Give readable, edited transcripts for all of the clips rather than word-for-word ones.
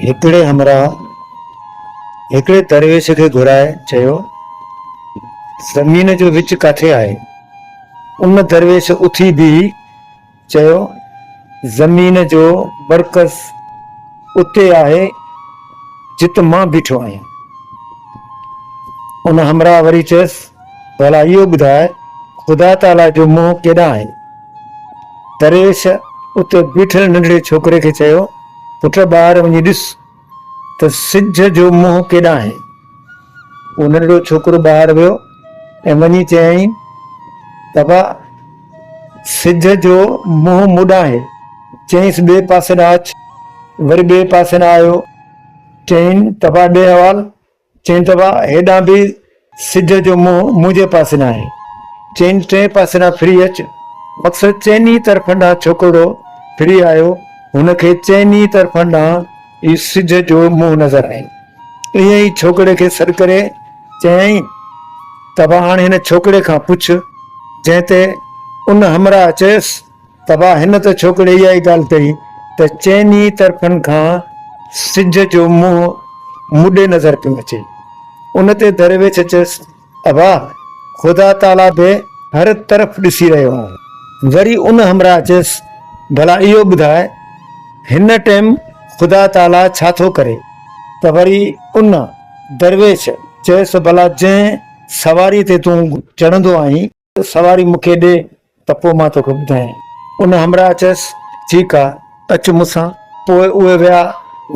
هڪڙي همراهه هڪڙي درويش کي گهرائي چيو، زمين جو وچ ڪاٿي آهي؟ ان درويش اٿي بيهي چيو، زمين جو مرڪز اتي آهي جت مان بيٺو آهيان. ان همراهه وري چيس، ڀلا اهو ٻڌاء خدا تعاليٰ جو منهن ڪيڏانهن آهي؟ درويش اتي بيٺل ننڍڙي ڇوڪري کي چيو، پٽ ٻاهر وڃي ڏس ته سج جو منهن ڪيڏانهن آهي. اهو ننڍڙو ڇوڪرو ٻاهر ويو ۽ وڃي چيائين ته ابا سج جو منهن مون ڏانهن آهي. چيائينس ٻئي پاسي ڏانهن اچ. وري ٻئي پاسي ڏانهن آيو. چيائين ته ابا ڏي حوال. چيائين ته ابا هيڏانهن به سج جو منهن منهنجي پاسي ڏانهن آهي. چيائين ٽئين پاسي ڏانهن ڦري اچ. مقصد چئني طرفن ڏانهن ڇوڪرڙو ڦري آيو. هن کي چئني طرفن ڏانهن ئي سج جو منهن نظر آيو. ائين ئي ڇوڪري کي سڏ ڪري چيائين ته ابا هاڻ هن ڇوڪري کان پڇ. جنهن تي ان همراهه چيس ته ابا هن ته ڇوڪري اها ئي ڳالهه ڪئي ته چئني طرفن کان سج جو منهن مون ڏي نظر پيو اچي. ان تي درويش چيس، ابا خدا تعاليٰ به هر طرف ڏسي رهيو آهي. وري ان همراهه چيس، ڀلا اهو ٻڌاء هن ٽيم خدا تعاليٰ ڇا ٿو ڪري؟ ته وري ان درويش چيس، ڀلا جنهن سواريء تي تون چڙهندو آهين، سواري مون کي ڏي ته پوء مان توکي ٻڌايان. ان همراهه چيس، ٺيڪ آ، اچ مون سان. پوء اهي ويا.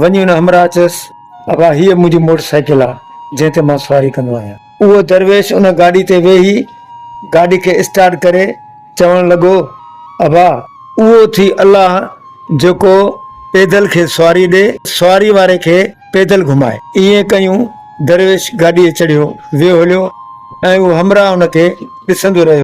وڃي ان همراهه چيس، ابا هيء منهنجي موٽر سائيڪل آ، جنهن تي مان سواري ڪندو آهيان. اهو درويش ان گاڏي تي ويهي گاڏي کي اسٽارٽ ڪري چوڻ لڳو، ابا! اهو ٿي الله جيڪو پيدل کي سواري ڏي، سواري واري کي پيدل گهمائي. ائين ڪيون درويش گاڏيء چڙهيو ويو هليو ۽ اهو همراهه ان کي ڏسندو رهيو.